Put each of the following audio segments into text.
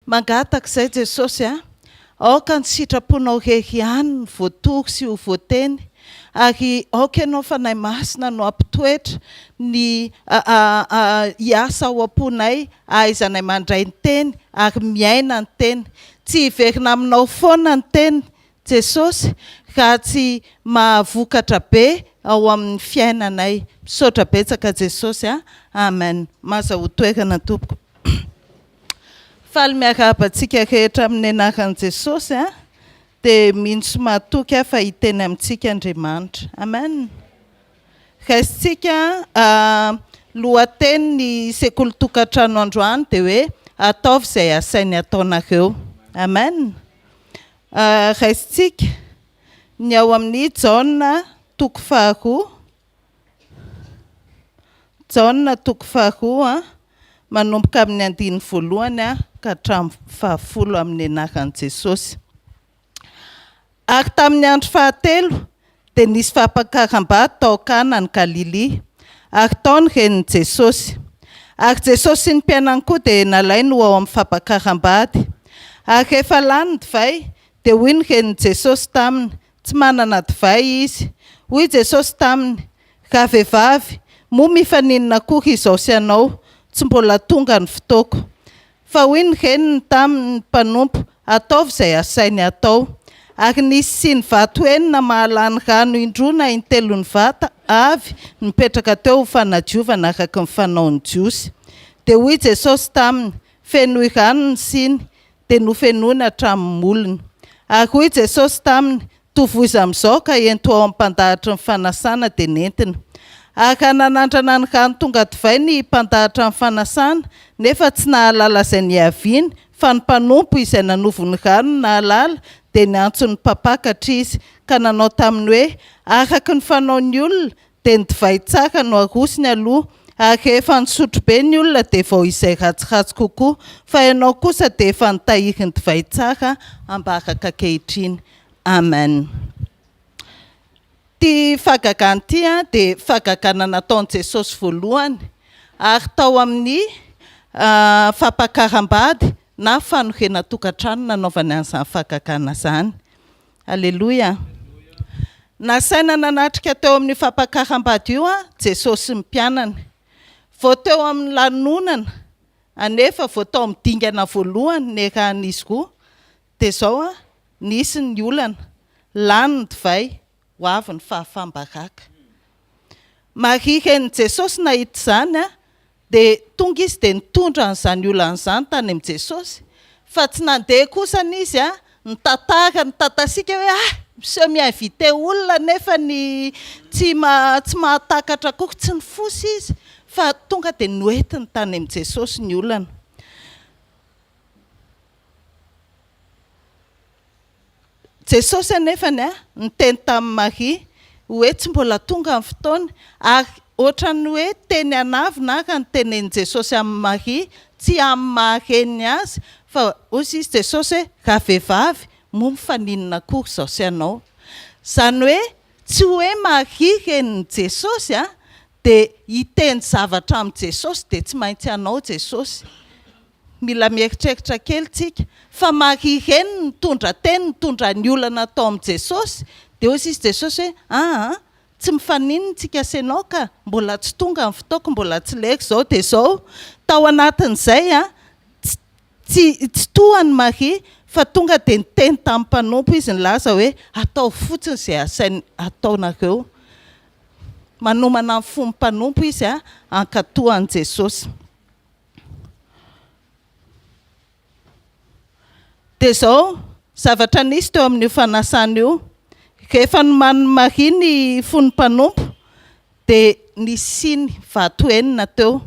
Mangataka izay Jesosy a! Aoka ny sitraponao irery ihany no voatory sy ho voateny, ary aoka Ianao Fanahy Masina no hampitoetra ny hiasa ao am-ponay hahaizanay mandray ny teny ary miaina ny teny. Tsy hiverina aminao foana ny teny Jesosy raha tsy mahavokatra be ao amin'ny fiainanay. Misaotra betsaka Jesosy a! Amen. Mazahoa toerana tompoko. Faly miarahaba antsika rehetra amin'ny anaran'i Jesosy a! Dia mino sy mahatoky aho fa hiteny amintsika Andriamanitra. Amen! Raisintsika lohateny ny sekoly tokantrano androany dia hoe ataovy izay asainy ataonareo. Amen! Raisintsika ny ao amin'ny Jaona toko faharoa. Jaona toko faharoa, manomboka amin'ny andininy voalohany ka hatramin'ny fahafolo amin'ny anaran'i Jesosy. Ary tamin'ny andro fahatelo dia nisy fampakaram-bady tao Kana any Galilia, ary tao ny renin'i Jesosy. Ary Jesosy sy ny mpianany koa dia nalainy ho ao amin'ny fampakaram-bady. Ary rehefa lany ny divay, dia hoy ny renin'i Jesosy taminy, Tsy manana divay izy. Hoy Jesosy taminy, Ravehivavy, moa mifaninona akory izao sy anao? Tsy mbola tonga ny fotoako. Fa hoy ny reniny tamin' ny mpanompo, Ataovy izay asainy atao. Ary nisy siny vato enina mahalany rano indroa na intelon'ny vata avy nipetraka teo ho fanadiovana araka ny fanaon'ny Jiosy. Dia hoy Jesosy taminy, Fenoy rano ny siny. Dia nofenoiny hatramin'ny molony. Ary hoy Jesosy taminy, Tovoiza amin'izao ka ento ao amin'ny mpandahatry ny fanasana dia nentiny. Ary raha nanandrana ny rano tonga divay ny mpandahatra ny fanasana, nefa tsy nahalala izay niaviany, fa ny mpanompo izay nanovo ny rano no nahalala, dia niantso ny mpampakatra izy, ka nanao taminy hoe, Araka ny fanaon'ny olona, dia ny divay tsara no arosony aloha, ary rehefa nisotro be ny olona dia vao izay ratsiratsy kokoa, fa ianao kosa dia efa nitahiry ny divay tsara ambaraka ankehitriny. Amen. Ity fahagagana ity dia fahagagana nataon'i Jesosy voalohany, ary tao amin'ny fampakaram-bady na fanorenan-tokantrano nanaovany an'izany fahagagana izany. Aleloia! Nasaina nanatrika teo amin'io fampakaram-bady io Jesosy sy ny mpianany. Vao teo amin'ny lanonana, anefa vao tao amin'ny dingana voalohany niarahan'izy roa, dia izao nisy ny olana, lany ny divay, ho avy ny fahafaham-baraka. Maria renin'i Jesosy nahita izany, Dia tonga izy dia nitondra an'izany olana izany tany amin'i Jesosy. Fa tsy nandeha kosa anie izy nitantara nitantasika hoe ah! miseho mi-inviter olona nefa ny tsy tsy mahatakatra akory, tsy nifosa izy fa tonga dia noentiny tany amin'i Jesosy ny olana. Jesosy anefa niteny tamin'i Maria hoe tsy mbola tonga ny fotoany, ary ohatran'ny hoe teny an'avona ary ny tenenin'i Jesosy amin'i Maria, tsy amin'ny maha reniny azy, fa hoy izy Jesosy hoe, ravehivavy, moa mifaninona akory izao sy ianao? Izany hoe tsy hoe Maria renin'i Jesosy dia hiteny zavatra amin'i Jesosy dia tsy maintsy hanao Jesosy. Mila mieritreritra kely tsika fa Maria reniny nitondra teny nitondra ny olana tao amin'i Jesosy dia hoy sisa Jesosy hoe aa tsy mifaninona tsika sy enao ka mbola tsy tonga ny fotoako mbola tsy lera izao dia izao tao anatin'izay a tsy tsy toa an'i Maria fa tonga dia niteny tamin'ny mpanompo izy nilaza hoe ataovy fotsiny izay asainy ataonareo manomana ny fon'ny mpanompo izy a hankatoa an'i Jesosy. Dia izao zavatra nisy teo amin'io fanasana io, rehefa nomanin'i Maria ny fon'ny mpanompo, dia nisy siny vato enina teo.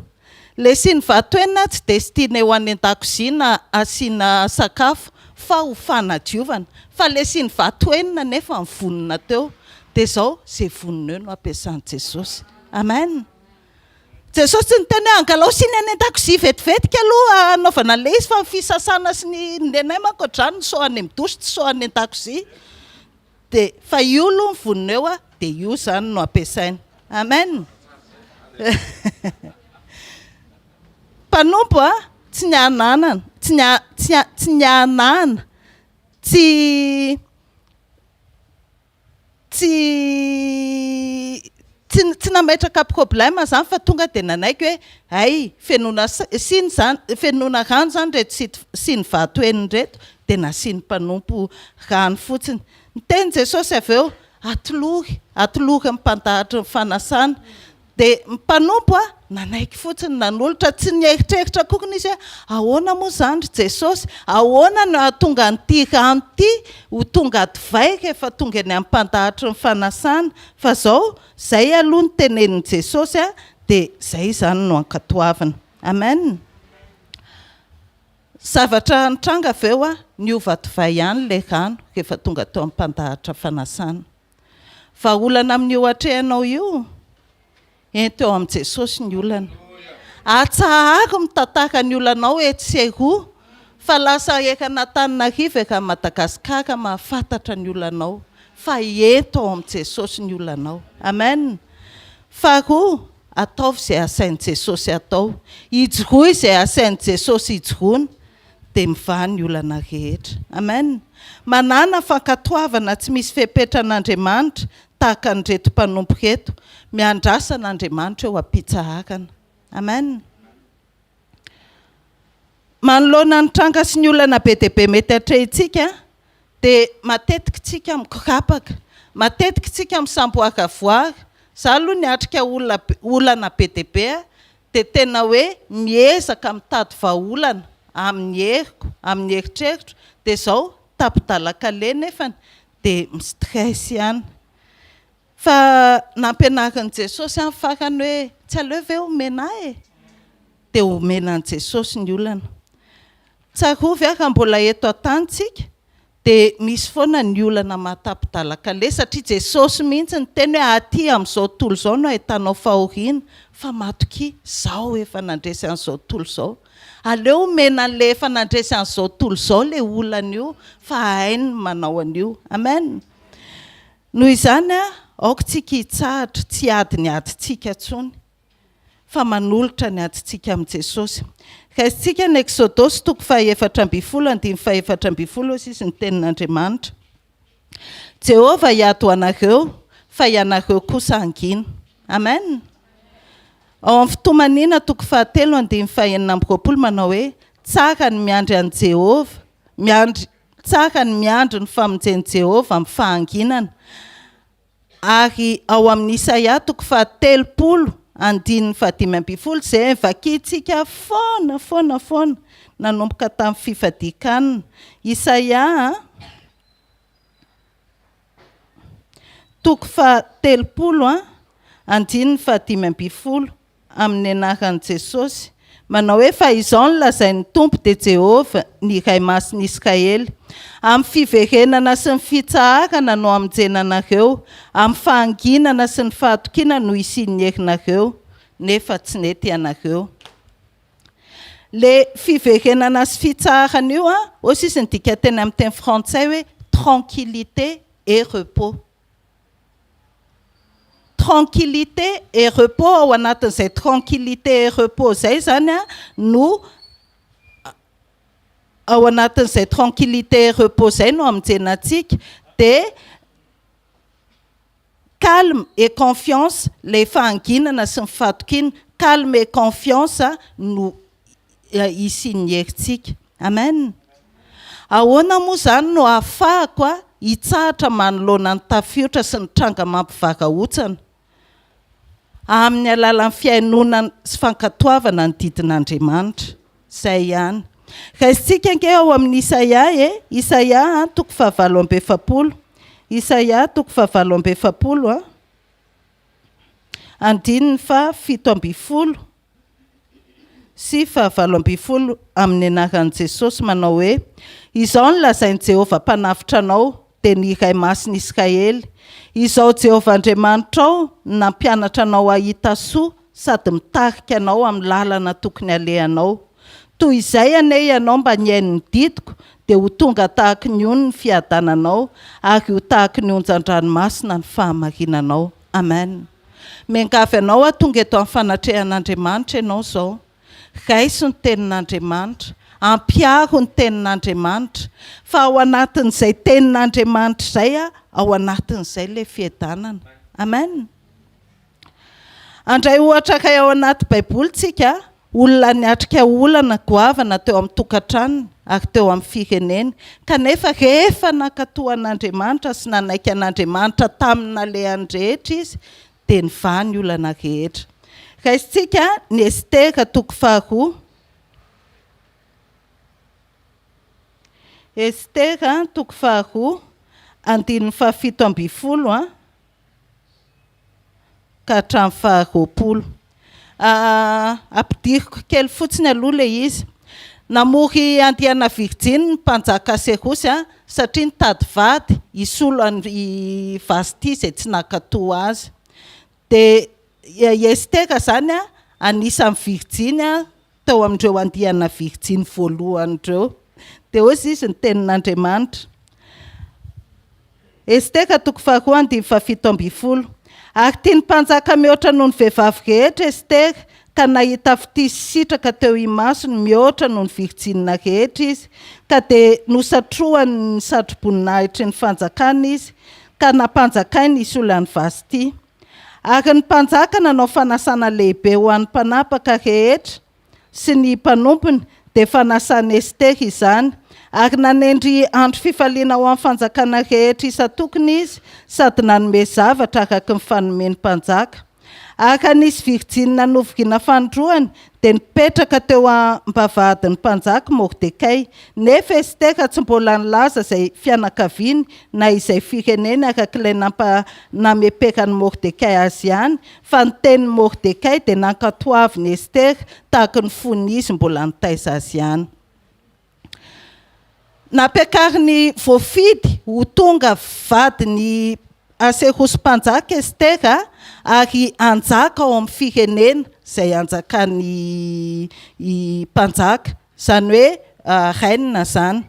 Ilay siny vato enina tsy destinée ho any an-dakozia na asiana sakafo fa ho fanadiovana. Fa ilay siny vato enina anefa nivonona teo. Dia izao, izay vonona eo no ampiasan'i Jesosy. Amen. Jesosy tsy niteny hoe angalao siny any an-dakozia vetivetika aloha hanaovana an'ilay izy fa ny fisasana sy ny nenay manko ohatr'izany ny sao any amin'ny douche tsy sao any an-dakozia dia fa io aloha ny vonona eo dia io izany no ampiasaina. Amen. Mpanompo a, tsy ny ananana, tsy ny tsy tsy niahanahana, tsy tsy tsy tsy nametraka problème zany fa tonga dia nanaiky hoe hay fenoina siny zany, fenoina rano zany ireto sity siny vato enina ireto dia nasian'ny mpanompo rano fotsiny. Niteny Jesosy avy eo, atolory, atolory ny mpandahatry ny fanasana. Dia ny mpanompo a, nanaiky fotsiny nanolotra, tsy nieritreritra akoriny izy hoe, ahoana moa izany ry Jesosy, ahoana no hahatonga an'ity rano ity ho tonga divay rehefa tonga eny amin'ny mpandahatry ny fanasana, fa izao, izay aloha no tenenin'i Jesosy a, dia izay izany no ankatoavina. Amen. Zavatra nitranga avy eo a, niova divay ihany ilay rano rehefa tonga teo amin'ny mpandahatra fanasana. Vahaolana amin'io atrehanao io? Ento eo amin'i Jesosy ny olana. Atsaharo mitantara ny olanao etsy sy eroa fa lasa eran'Antananarivo eran'i Madagasikara mahafantatra ny olanao fa ento ao amin'i Jesosy ny olanao. Amen. Faharoa, ataovy izay asain'i Jesosy atao. Ijoroy izay asain'i Jesosy ijoroana. dia mivaha ny olana rehetra. Amen. Manàna fankatoavana tsy misy fepetra an'Andriamanitra tahaka an'ireto mpanompo ireto. Miandrasa an'Andriamanitra eo am-pitsaharana. Amen. Manoloana ny tranga sy ny olana be dia be mety atrehintsika dia matetika isika mikorapaka, matetika isika misamboaravoara. Za aloha niatrika olona olana be dia be dia tena hoe miezaka mitady vahaolana amin'ny heriko, amin'ny eritreritro, dia izao tapi-dalan-kaleha nefany dia mi-stress ihany. Fa nampianarin'i Jesosy aho ny farany hoe tsy aleo ve omena ahy e? Dia omena an'i Jesosy ny olana. Tsarovy aho raha mbola eto an-tany tsika dia misy foana ny olana mahatapidalakaleha satria Jesosy mihitsy niteny hoe aty amin'izao tontolo izao no ahitanao fahoriana fa matokia zaho efa nandresy an'izao tontolo izao. Aleo omena an'ilay efa nandresy an'izao tontolo izao ilay olana io fa hainy ny manao an'io. Amen. Noho izany aoka tsika hitsahatra tsy hiady ny adintsika intsony. fa manolotra ny adintsika amin'i Jesosy. Raisintsika ny Eksodosy toko faha-14 andininy faha-14 hoy izy ny tenin'Andriamanitra. Jehovah hiady ho anareo, fa ianareo kosa hangina. Amen. Ao amin'ny Fitomaniana toko fahatelo andininy faha-26 manao hoe, Tsara ny miandry an'i Jehovah, miandry, tsara ny miandry ny famonjen'i Jehovah amin'ny fahanginana. Ary ao amin'ny Isaia toko faha-30 andininy faha-15 izay vakintsika foana foana foana nanomboka tamin'ny fifadian-kanina. Isaia toko faha-30 andininy faha-15. amin'ny anaran'i Jesosy, manao hoe, Fa izao no lazain'ny Tompo, dia Jehovah, ny Iray Masin'i Israely, Amin'ny fiverenana sy ny fitsaharana no hamonjena anareo, amin'ny fahanginana sy ny fahatokiana no hisian'ny herinareo, nefa tsy nety ianareo. Le fiverenana sy fitsaharana io, hoy sisa ny dikanteny amin'ny teny frantsay hoe tranquillité et repos. Tranquillité et repos, ao anatin'izay tranquillité et repos izay izany no ao anatin'izay tranquillité et repos izay no hamonjena antsika dia calme et confiance ilay fahanginana sy ny fahatokiana, calme et confiance no hisian'ny herintsika. Amen. Ahoana moa izany no ahafahako hitsahatra manoloana ny tafiotra sy ny tranga mampivarahontsana? Amin'ny alalan'ny fihainoana sy fankatoavana ny didin'Andriamanitra. Izay ihany. Raisintsika ange ao amin'ny Isaia e, Isaia toko fahavalo amby efapolo. Isaia toko fahavalo amby efapolo andininy faha-17 sy faha-18 amin'ny anaran'i Jesosy, manao hoe, Izao no lazain'i Jehovah Mpanavotra anao, dia ny Iray Masin'i Israely, Izao Jehovah Andriamanitrao no nampianatra anao hahita soa sady mitarika anao amin'ny lalana tokony halehanao. Toy izay anie ianao mba nihaino ny didiko, dia ho tonga tahaky ny ony ny fiadananao, ary ho tahaky ny onjan-dranomasina ny fahamarinanao. Amen. Miangavy anao aho tonga eto amin'ny fanatrehan'Andriamanitra ianao izao. Raiso ny tenin'Andriamanitra. Ampiharo ny tenin'Andriamanitra. Fa ao anatin'izay tenin'Andriamanitra izay, ao anatin'izay ilay fiadanana. Amen. Handray ohatra iray ao anaty Baiboly tsika, olona niatrika olana goavana teo amin'ny tokantranony ary teo amin'ny fireneny, kanefa rehefa nankatò an'Andriamanitra sy nanaiky an'Andriamanitra tamin'ny nalehany rehetra izy, dia nivaha ny olana rehetra. Raisintsika ny Estera toko faharoa. Estera toko faharoa, andininy fahafito ambinifolo. Ka hatramin'ny faharoapolo. Ampidiriko kely fotsiny aloha ilay izy. Namory andiana virjiny ny mpanjaka Aserosy satria nitady vady hisolo an'i Vasty izay tsy nankatò azy. Dia i Estera izany anisan'ny virjiny tao amin'ireo andiana virjiny voalohany ireo. Dia hoy izy ny tenin'Andriamanitra. Estera toko faharoa andininy fahafito ambinifolo. Ary tian'ny mpanjaka mihoatra noho ny vehivavy rehetra Estera, ka nahita fitia sy sitraka teo imasony mihoatra noho ny virjinina rehetra izy, ka dia nosatrohany ny satroboninahitry ny fanjakana izy, ka nampanjakainy hisolo an'i Vasty. Ary ny mpanjaka nanao fanasana lehibe ho an'ny mpanapaka rehetra sy ny mpanompony, dia fanasan'i Estera izany. Ary nanendry andro fifaliana ho an'ny fanjakana rehetra isan-tokony izy, sady nanome zavatra araka ny fanomen'ny mpanjaka. Ary raha nisy virjinina novoriana fanindroany, dia nipetraka teo am-bavahadin'ny mpanjaka Mordekay. Nefa Estera tsy mbola nilaza izay fianakaviany na izay fireneny araka ilay nampa nameperan'i Mordekay azy ihany, fa ny tenin'i Mordekay dia nankatoavin'i Estera tahaka ny fony izy mbola nitaiza azy ihany. Nampiakariny voafidy ho tonga vadin'i Aserosy mpanjaka Estera ary hanjaka ao amin'ny firenena izay hanjakan'ny mpanjaka, izany hoe reine izany.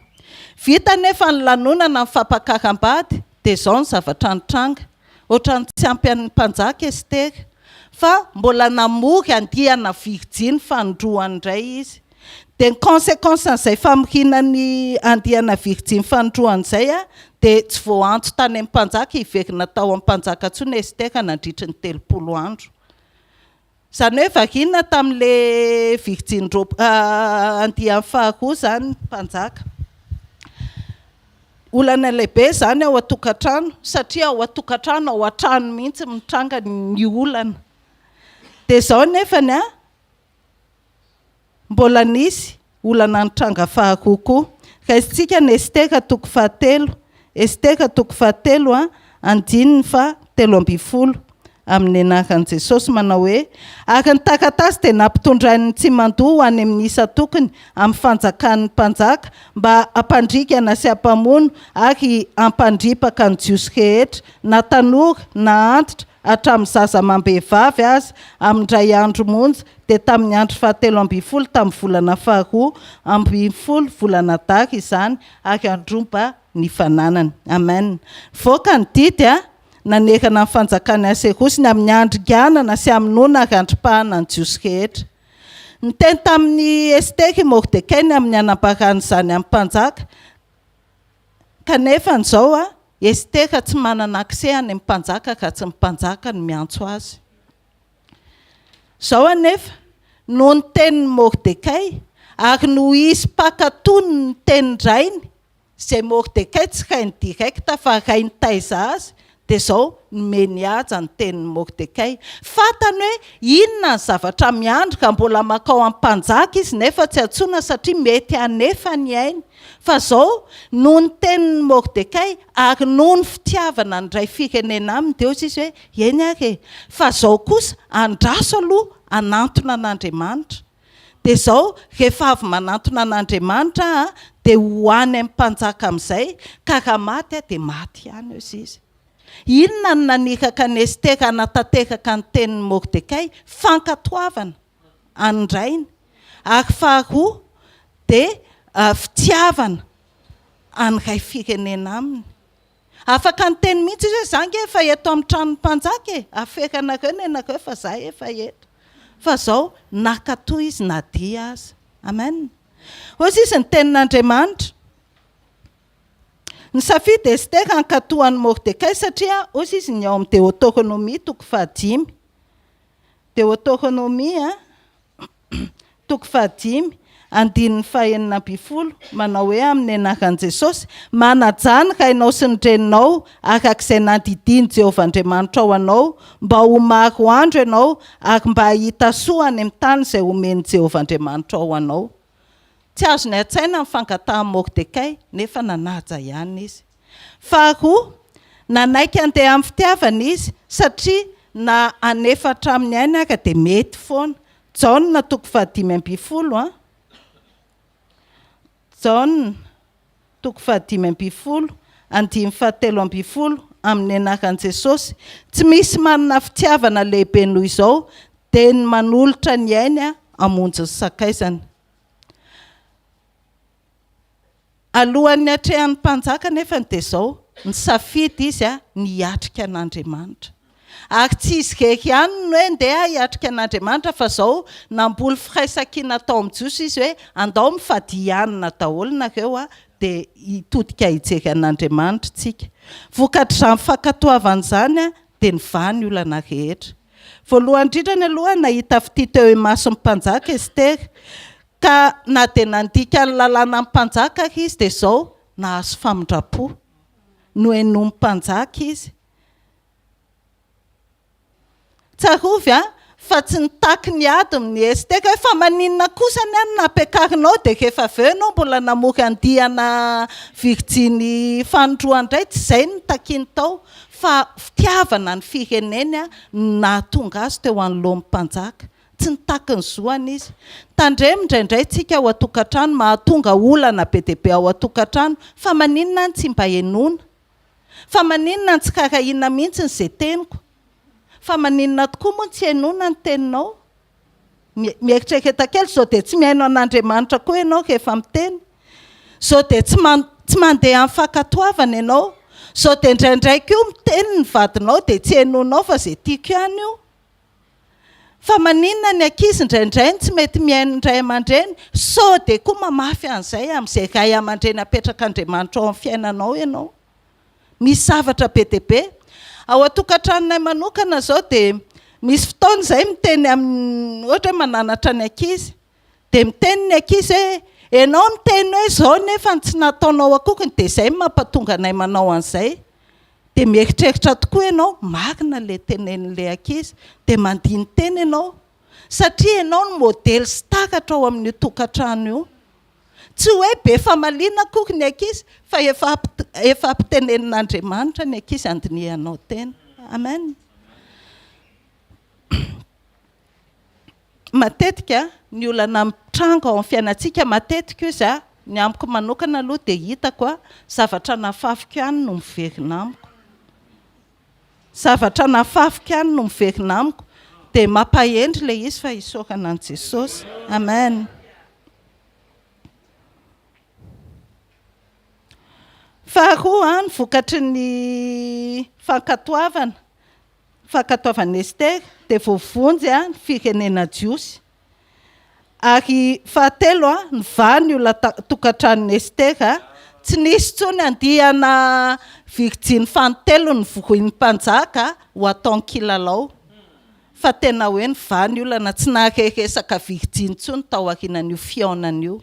Vita anefa ny lanonana ny fampakaram-bady dia izao ny zavatra nitranga, ohatran'ny tsy ampy an'ny mpanjaka Estera fa mbola namory andiana virjiny fanindroany indray izy. Dia ny consequence an'izay famoriana ny andiana virjiny fanindroany izay dia tsy voaantso tany amin'ny mpanjaka hiverina tao amin'ny mpanjaka intsony Estera nandritry ny 30 andro. Izany hoe variana tamin'ilay virjiny roa andiany faharoa izany ny mpanjaka. Olana lehibe izany ao an-tokantrano satria ao an-tokantrano, ao an-trano mihitsy mitranga ny olana. Dia izao nefany an, Mbola nisy olana nitranga faharoa koa. Raisintsika ny Estera toko fahatelo, Estera toko fahatelo andininy faha 13, amin'ny anaran'i Jesosy manao hoe, Ary ny taratasy dia nampitondrain'ny tsimandoa ho any amin'ny isan-tokony amin'ny fanjakan'ny mpanjaka mba hampandringana sy hampamono ary hampandripaka ny Jiosy rehetra, na tanora na antitra, hatramin'ny zaza amam-behivavy aza, amin-dray andro monja, dia tamin'ny andro fahatelo ambinifolo tamin'ny volana faharoa ambinifolo, volana Adara izany, ary handromba ny fananany. Amen. Nivoaka ny didy a, nanerana ny fanjakan'i Aserosy, ny amin'ny handringanana sy hamonoana ary handripahana ny Jiosy rehetra. Niteny tamin'i Estera i Mordekay ny amin'ny hanambarany izany amin'ny mpanjaka, Kanefa an'izao a, Estera tsy manana accès any amin'ny mpanjaka raha tsy ny mpanjaka no miantso azy. Izao anefa, noho ny tenin'i Mordekay, ary noho izy mpankatò ny tenin-drainy, izay Mordekay tsy rainy direct fa ray nitaiza azy, dia izao, nomeny haja ny tenin'i Mordekay. Fantany hoe inona ny zavatra miandry raha mbola mankao amin'ny mpanjaka izy nefa tsy antsoina satria mety hanefa ny ainy. Fa izao, noho ny tenin'i Mordekay ary noho ny fitiavana ny iray firenena aminy, dia hoy izy hoe, Eny ary e! Fa izao kosa, andraso aloha hanantona an'Andriamanitra. Dia izao, rehefa avy manantona an'Andriamanitra aho, dia ho any amin'ny mpanjaka amin'izay, ka raha maty aho, dia maty ihany, hoy izy. Inona no naniraka an'i Estera hanatanteraka ny tenin'i Mordekay? Fankatoavana an'ny rainy. Ary faharoa, dia fitiavana an'ny iray firenena aminy. Afaka niteny mihitsy izy hoe za nge efa eto amin'ny tranon'ny mpanjaka e, aferanareo nenareo fa za efa eto. Fa zao nankatò izy na dia aza. Amen. Hoy izy ny tenin'Andriamanitra, Nisafidy Estera hankatò an'i Mordekay satria, hoy izy ny ao amin'ny Deoteronomia toko fahadimy, Deoteronomia toko fahadimy, andininy fahenina ambinifolo, manao hoe amin'ny anaran'i Jesosy, Manajà ny rainao sy ny reninao araka izay nandidian'i Jehovah Andriamanitrao anao, mba ho maro andro ianao ary mba hahita soa any amin'ny tany izay homen'i Jehovah Andriamanitrao anao. Tsy azony an-tsaina ny fangatahan'i Mordekay, nefa nanaja ihany izy. Faharoa, nanaiky handeha amin'ny fitiavana izy, satria na hanefa hatramin'ny ainy aza dia mety foana. Jaona toko fahadimy ambinifolo a. Jaona toko fahadimy ambinifolo, andininy fahatelo ambinifolo, amin'ny anaran'i Jesosy, Tsy misy manana fitiavana lehibe noho izao, dia ny manolotra ny ainy hamonjy ny sakaizany. Alohan'ny hatrehan'ny mpanjaka anefa dia izao, nisafidy izy ny hiatrika an'Andriamanitra. Ary tsy izy irery ihany no hoe ndeha hiatrika an'Andriamanitra fa izao, namboly firaisankina tao amin'ny Jiosy izy hoe andao mifadia hanina daholo nareo dia hitodika hijery an'Andriamanitra isika. Vokatr'izany fankatoavana izany dia nivaha ny olana rehetra. Voalohany indrindrany aloha nahita fitia teo imason'ny mpanjaka Estera. Ka na dia nandika ny lalànan'ny mpanjaka ary izy dia izao nahazo famindram-po. Nohenoin'ny mpanjaka izy. Tsarovy an, fa tsy nitaky ny adiny ny Estera hoe fa maninona kosa ny ahy no nampiakarinao dia rehefa avy eo ianao mbola namory andiana virjiny fanindroany indray, tsy izay no nitakiany tao fa fitiavana ny fireneny no nahatonga azy teo anoloan'ny mpanjaka. Tsy nitaky ny zoany izy. Tandremo indraindray tsika ao an-tokantrano mahatonga olana be dia be ao an-tokantrano fa maninona no tsy mba henoina? Fa maninona no tsy karahina mihitsy ny ze teniko? Fa maninona tokoa moa no tsy henoina ny teninao? Mieritrereta kely, zao dia tsy mihaino an'Andriamanitra koa ianao rehefa miteny? Zao dia tsy tsy mandeha amin'ny fankatoavana ianao? Zao dia indraindray koa miteny ny vadinao dia tsy henoinao fa ze tiako ihany io? Fa maninona ny ankizy indraindray no tsy mety mihaino ny ray aman-dreny? Sao dia koa mamafy an'izay amin'izay ray aman-dreny apetrak'Andriamanitra ao amin'ny fiainanao ianao? Misy zavatra be dia be. Ao an-tokantranonay manokana izao dia misy fotoana izahay miteny amin'ny, ohatra hoe mananatra ny ankizy, dia miteny ny ankizy hoe ianao miteny hoe izao nefa tsy nataonao akory dia izay no mampatonga anay manao an'izay. Dia mieritreritra tokoa ianao, marina ilay tenenin'ilay ankizy, dia mandini-tena ianao, satria ianao no modely sy taratra ao amin'io tokantrano io. Tsy hoe be famaliana akory ny ankizy, fa efa efa ampitenenin'Andriamanitra ny ankizy handinihanao tena. Amen. Matetika ny olana mitranga ao amin'ny fiainantsika, matetika izy a, ny amiko manokana aloha dia hitako a, zavatra nafafiko ihany no miverina amiko. Zavatra nafafiko ihany no miverina amiko, dia mampahendry ilay izy fa isaorana an'i Jesosy. Amen. Faharoa, ny vokatry ny fankatoavana. Fankatoavan'i Estera, dia voavonjy ny firenena jiosy. Ary fahatelo, nivaha ny olan-tokantranon'i Estera, tsy nisy intsony andiana virjiny fanintelony nivorian'ny mpanjaka ho atao an-kilalao, fa tena hoe nivaha ny olana, tsy nahare resaka virjiny intsony tao aorianan'io fihaonana io.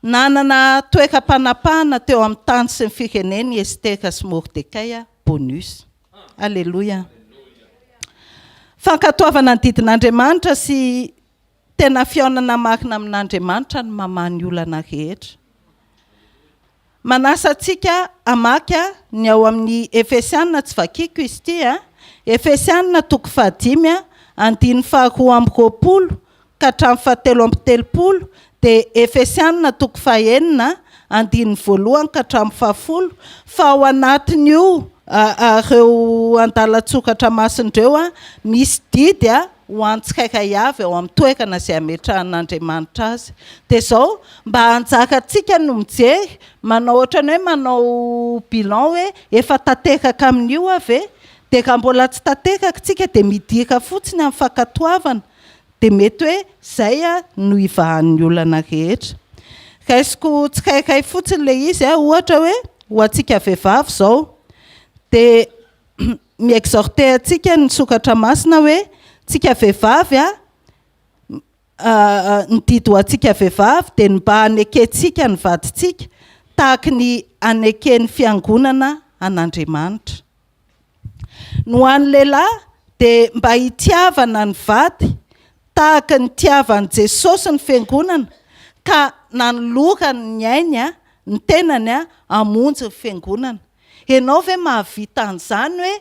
Nanana toeram-panapahana teo amin'ny tany sy ny fireneny i Estera sy Mordekay, bonus. Aleloia. Fankatoavana ny didin'Andriamanitra sy tena fihaonana marina amin'Andriamanitra no mamaha ny olana rehetra. Manasa antsika hamaky ny ao amin'ny Efesiana, tsy vakiko izy ity a, Efesiana toko fahadimy andininy faharoa amby roapolo ka hatramin'ny fahatelo amby telopolo, dia Efesiana toko fahenina, andininy voalohany ka hatramin'ny fahafolo, fa ao anatin'io ireo andalan-tsokatra masina ireo misy didy ho an'ny tsirairay avy ao amin'ny toerana izay ametrahan'Andriamanitra azy. Dia izao, mba anjarantsika no mijery, manao ohatran'ny hoe manao bilan hoe efa tanteraka amin'io aho ve? Dia raha mbola tsy tanteraka isika dia midira fotsiny amin'ny fankatoavana. Dia mety hoe izay no hivahan'ny olana rehetra. Raisiko tsirairay fotsiny ilay izy, ohatra hoe ho antsika vehivavy izao, dia mi-exhorter antsika ny soratra masina hoe tsika vehivavy ny didy ho antsika vehivavy dia ny mba hanekentsika ny vadintsika tahaky ny haneken'ny fiangonana an'Andriamanitra. Ny ho an'ny lehilahy dia mba hitiavana ny vady tahaka ny nitiavan'i Jesosy ny fiangonana ka nanolorany ny ainy, ny tenany hamonjy ny fiangonana. Ianao ve mahavita an'izany hoe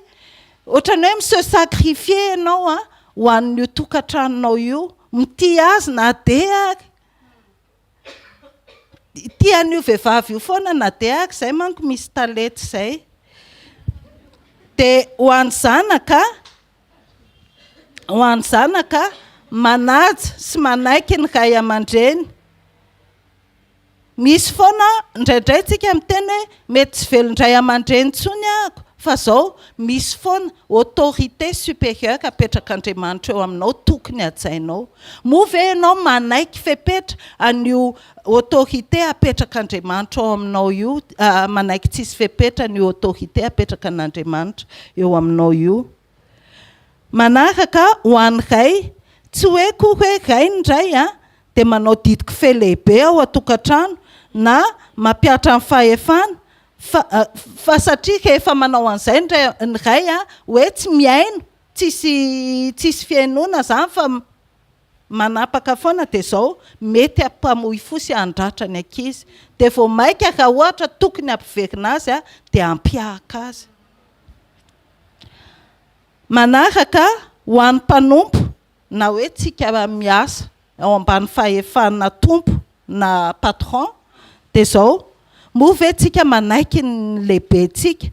ohatran'ny hoe mi-se sacrifier ianao ho an'io tokantranonao io, mitia azy na dia ary Tia an'io vehivavy io foana na dia ary izay manko misy talenta izay. Dia ho an'ny zanaka, ho an'ny zanaka, manaja sy manaiky ny ray aman-dreny. Misy foana, indraindray tsika miteny hoe mety tsy velon-dray aman-dreny intsony ahako fa zao misy foana autorité supérieure apetrak'Andriamanitra eo aminao tokony hajainao. Moa ve ianao manaiky fepetra an'io autorité apetrak'Andriamanitra ao aminao io, manaiky tsisy fepetra an'io autorité apetrakan'Andriamanitra eo aminao io? Manaraka ho an'ny ray, tsy hoe koa hoe ray ny ray an, dia manao didiko-fe lehibe ao an-tokantrano na mampihatra ny fahefana fa fa satria rehefa manao an'izay ny ray ny ray an, hoe tsy mihaino, tsisy tsisy fihainoana izany fa manapaka foana dia izao mety hampamoy fo sy handratra ny ankizy. Dia vao maika raha ohatra tokony hampiverina azy dia hampihahaka azy. Manaraka, ho an'ny mpanompo na hoe tsika miasa ao ambany fahefana tompo na patron dia izao, moa ve tsika manaiky ny lehibentsika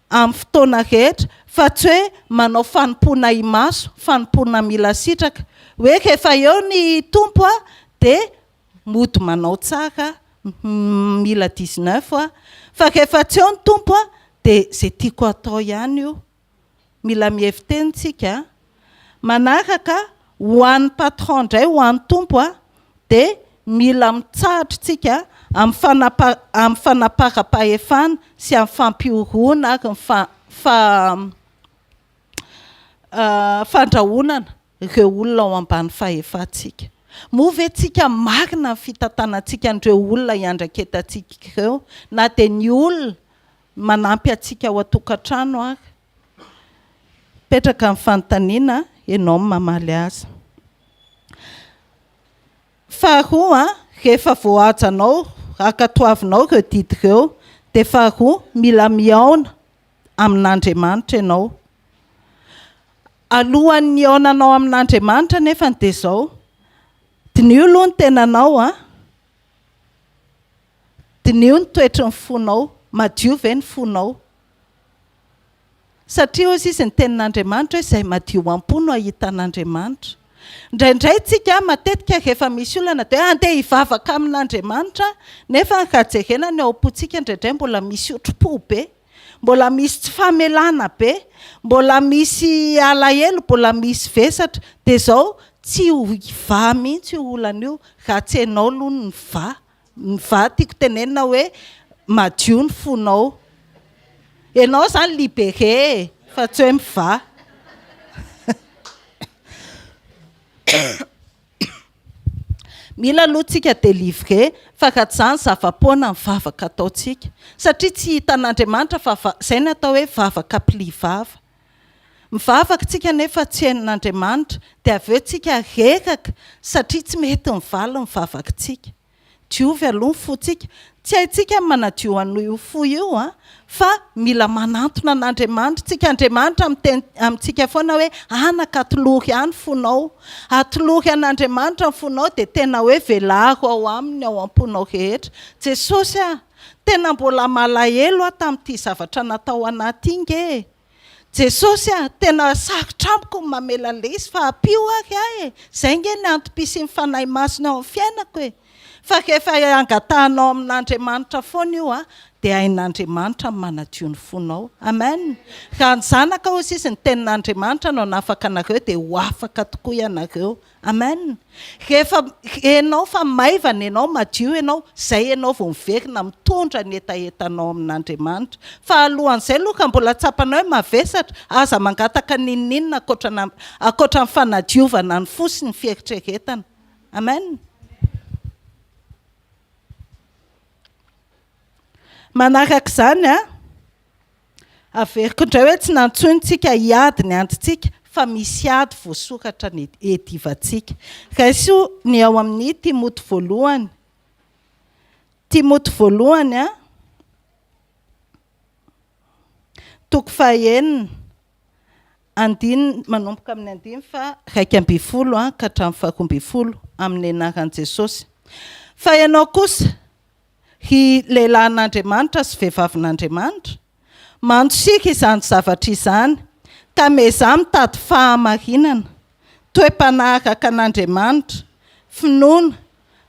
amin'ny fotoana rehetra fa tsy hoe manao fanompoana imaso, fanompoana mila sitraka, hoe rehefa eo ny tompo dia mody manao tsara mila 19 aho fa rehefa tsy eo ny Tompo dia izay tiako atao ihany io. Mila mihevi-teny tsika a. Manaraka, ho an'ny patron indray, ho an'ny Tompo a, dia mila mitsahatra tsika amin'ny fanapa amin'ny fanaparam-pahefana sy amin'ny fampihorohona ary ny fa fa fandrahonana ireo olona ao ambany fahefantsika. Moa ve tsika marina ny fitantanantsika an'ireo olona iandraiketantsika ireo, na dia ny olona manampy antsika ao an-tokantrano ary? Mipetraka ny fanontaniana, ianao no mamaly azy. Faharoa, rehefa voahajanao, ankatoavinao ireo didy ireo, dia faharoa, mila mihaona amin'Andriamanitra ianao. Alohan'ny hihaonanao amin'Andriamanitra anefa dia izao, diniho aloha ny tenanao an, diniho ny toetry ny fonao, madio ve ny fonao? Satria hozy izy ny tenin'Andriamanitra hoe izay madio am-po no hahita an'Andriamanitra. Indraindray tsika matetika rehefa misy olana dia hoe andeha hivavaka amin'Andriamanitra nefa raha jerena ny ao am-pontsika indraindray mbola misy otri-po be. Mbola misy tsy famelana be, mbola misy alahelo, mbola misy vesatra. Dia izao, tsy ho hivaha mihitsy io olana io raha tsy ianao aloha no mivaha. Mivaha tiako tenenina hoe madio ny fonao. Ianao izany libéré e, fa tsy hoe mivaha. Mila aloha tsika délivrer fa raha tsy izany zava-poana ny vavaka ataontsika satria tsy hitan'Andriamanitra fa izay ny atao hoe vavaka pli vava. Mivavaka tsika nefa tsy henon'Andriamanitra dia avy eo tsika reraka satria tsy mety mivaly ny vavakitsika. Diovy aloha ny fontsika. Tsy haintsika ny manadio an'io fo io an, fa mila manantona an'Andriamanitra tsika. Andriamanitra miteny amintsika foana hoe, anaka atolory ahy ny fonao. Atolory an'Andriamanitra ny fonao dia tena hoe velaro ao aminy ny ao am-ponao rehetra. Jesosy ah, tena mbola malahelo aho tamin'ity zavatra natao anah ity nge e. Jesosy a! Tena sarotra amiko ny mamela lesy fa ampio ary aho e! Zay nge ny antom-pisian'ny Fanahy Masina ao amin'ny fiainako e! Fa rehefa angatahanao amin'Andriamanitra foana io dia hain'Andriamanitra ny manadio ny fonao. Amen. Raha ny Zanaka hoy izy, ny tenin'Andriamanitra no hanafaka anareo dia ho afaka tokoa ianareo. Amen. Rehefa renao fa maivana ianao, madio ianao, izay ianao vao miverina mitondra ny hetahetanao amin'Andriamanitra. Fa alohan'izay aloha ka mbola tsapanao hoe mavesatra, aza mangataka n'inon'inona ankoatra ankoatra ny fanadiovana ny fo sy ny fieritreretana. Amen. Manaraka izany an, averiko indray hoe tsy nantsoina isika hiady ny andintsika fa misy ady voasoratra ny edivantsika. Raiso ny ao amin'ny Timoty voalohany. Timoty voalohany an, toko fahenina, andininy, manomboka amin'ny andininy faha 11 ka hatramin'ny faha 12, amin'ny anaran'i Jesosy. Fa ianao kosa, ry lehilahin'Andriamanitra sy vehivavin'Andriamanitra, mandosira izany zavatra izany, ka miezaha mitady fahamarinana, toe-panahy araka an'Andriamanitra, finoana,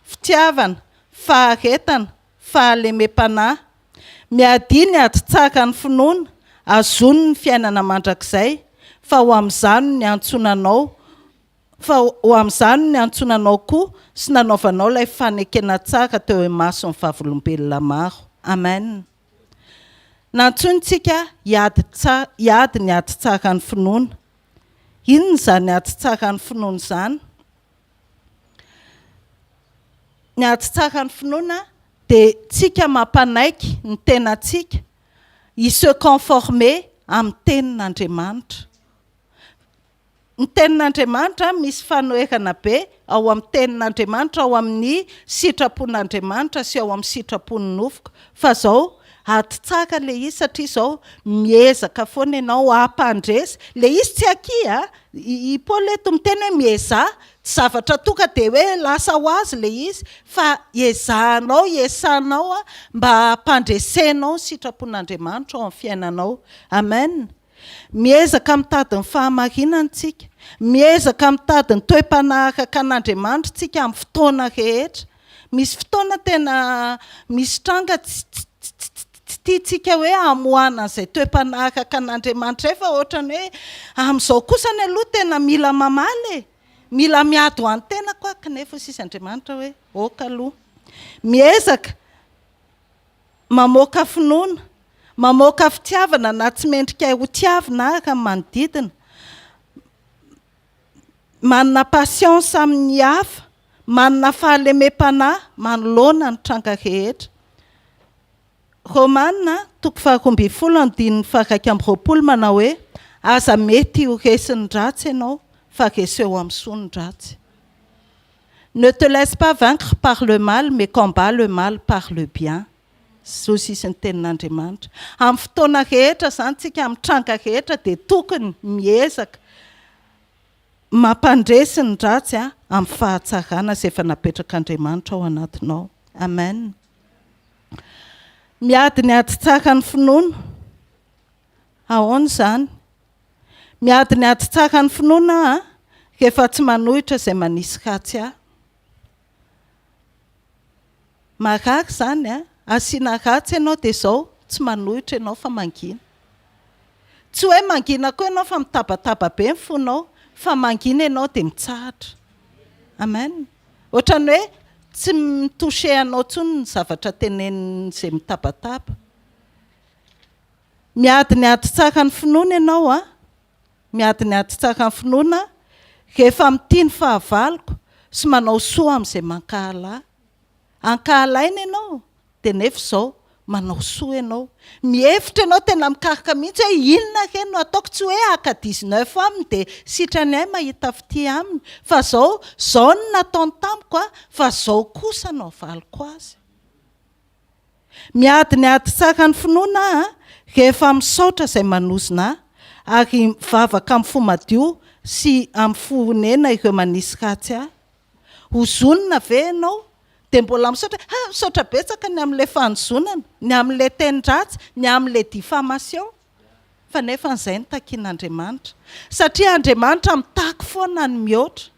fitiavana, faharetana, fahalemem-panahy. Miadia ny ady tsara ny finoana, azony ny fiainana mandrakizay, fa ho amin'izany no niantsoana anao, fa ho amin'izany no niantsoana anao koa sy nanaovanao ilay fanekena tsara teo imason'ny vavolombelona maro. Amen. Nantsoina isika hiady tsa, hiady ny ady tsara ny finoana. Inona izany ady tsara ny finoana izany? Ny ady tsara ny finoana dia tsika mampanaiky ny tenantsika hi se conformer amin'ny tenin'Andriamanitra. Ny tenin'Andriamanitra, misy fanoherana be ao amin'ny tenin'Andriamanitra, ao amin'ny sitrapon'Andriamanitra sy ao amin'ny sitrapon'ny nofoko. Fa zao, ady tsara le izy satria zao miezaka foana ianao hampandresy, le izy tsy akia a! I Paoly eto miteny hoe miezaha, tsy zavatra tonga dia hoe lasa ho azy ilay izy fa iezahanao, iesanao mba hampandresenao ny sitrapon'Andriamanitra ao amin'ny fiainanao. Amen. Miezaka mitady ny fahamarinana isika, miezaka mitady ny toe-panahy araka an'Andriamanitra isika amin'ny fotoana rehetra. Misy fotoana tena misy tranga tsy tsy tiantsika hoe hamoahana an'izay toe-panahy araka an'Andriamanitra izay fa ohatran'ny hoe amin'izao kosany aloha tena mila mamaly e! Mila miady ho an'ny tenako aho kanefa hoy sisa Andriamanitra hoe ok aloha. Miezaka mamoaka finoana, mamoaka fitiavana na tsy mendrika ho tiavina araka ny manodidina. Manana patience amin'ny hafa, manana fahalemem-panahy manoloana ny tranga rehetra. Romana, toko faha-12 andininy faha-21 manao hoe, Aza mety ho resin'ny ratsy ianao, fa reseo amin'ny soa ny ratsy. Ne te laisse pas vaincre par le mal, mais combats le mal par le bien. Zo sisy ny tenin'Andriamanitra. Amin'ny fotoana rehetra izany tsika, amin'ny tranga rehetra dia tokony miezaka mampandresy ny ratsy amin'ny fahatsarana izay efa napetrak'Andriamanitra ao anatinao. Amen. Miady ny ady tsara ny finoana. Ahoana izany? Miady ny ady tsara ny finoana aho rehefa tsy manohitra izay manisy ratsy ahy. Marary izany a! Asiana ratsy ianao dia izao, tsy manohitra ianao fa mangina. Tsy hoe mangina koa ianao fa mitabataba be ny fonao, fa mangina ianao dia mitsahatra. Amen. Ohatran'ny hoe tsy mi-toucher anao intsony ny zavatra tenenin'izay mitabataba. Miady ny ady tsara ny finoana ianao a! Miady ny ady tsara ny finoana rehefa mitia ny fahavaloko sy manao soa amin'izay mankahala ahy. Ankahalaina ianao dia nefa izao manao soa ianao. Mihevitra ianao tena mikaroka mihitsy hoe inona re no ataoko, tsy hoe haka dix-neuf aminy dia sitrany ahy mahita fitia aminy fa izao, izao no nataony tamiko fa izao kosa no avaliko azy. Miady ny ady tsara ny finoana aho rehefa misaotra izay manozona ahy ary mivavaka amin'ny fo madio sy amin'ny fo onena ireo manisy ratsy ahy. Hozonina ve ianao? Dia mbola misaotra, ha, misaotra betsaka ny amin'ilay fanozonana, ny amin'ilay teny ratsy, ny amin'ilay diffamation. Fa nefa izay no takian'Andriamanitra. Satria Andriamanitra mitaky foana ny mihoatra.